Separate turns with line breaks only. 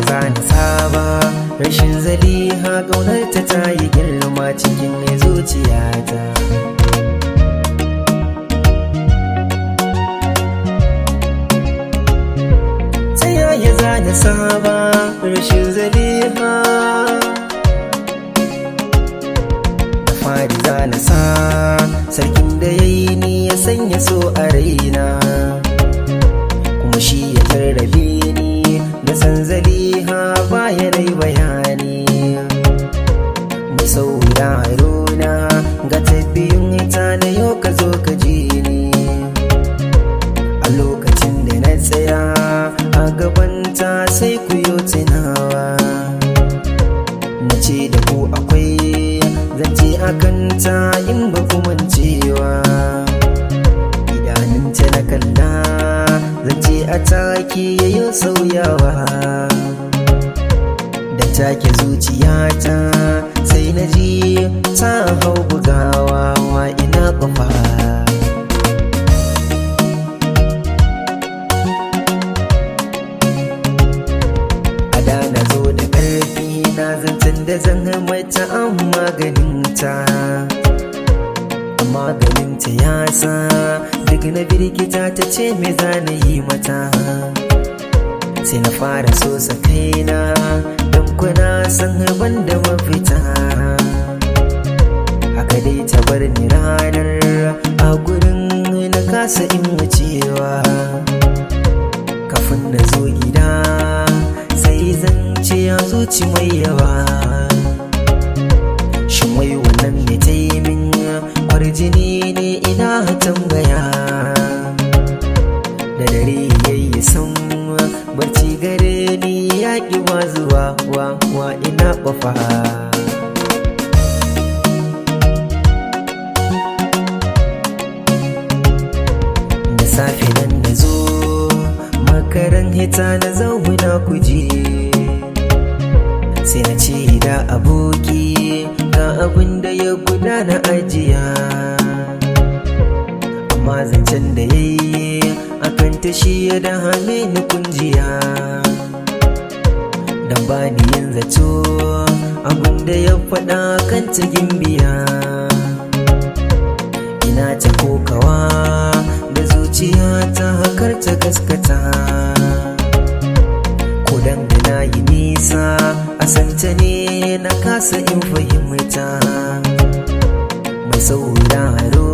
Za na saba rashin Zaliha, ƙaunarta ta yi girma cikin zuciyata. Ta yaya za na saba rashin Zaliha? Da fari za na sa sarkin da ya yi ni ya sanya so a raina, kuma shi ya jarrabe ni da san Zaliha baya rai bayani. Mai sauraro na, ga tabbiyun ita na yau, ka zo ka ji ni. A lokacin da na tsaya a gabanta, sai ku yi tunawa. Na ce da ku akwai zance a kanta in ba ku mancewa. Idanunta na kalla, zance a take yayo sauyawa. Da take zuciyata sai na ji ta hau bugawa, wa ina ƙafa. A da na zo da ƙarfi na zancen da zan mata an maganinta, amma ganinta ya sa duk na birkita. Ta ce me za na yi mata, sai na fara so kaina don kuna san ban da mafita. Haka dai ta bar ni ranar a gurin, na kasa in wucewa. Kafin na zo gida sai zance ya zuci mai yawa. Shin wai wannan ne ta yi min kwarjini ne? Ina tambaya. Da dare yayi san barci gare ni ya ƙi wa zuwa, wa wa ina ƙwafa. Da safe nan na zo makaran hita, na zauna kuje, sai na ce da aboki ga abin da ya gudana ajiya. Amma zancen da ya yi akan ta shi ya dame ni kunjiya, don ba ni yin zato abin da ya faɗa kan ta gimbiya. Ina ta kokawa da zuciya ta hakar ta gaskata, ko dangana yi nisa a santa ne, na kasa in fahimta. Mai sauraro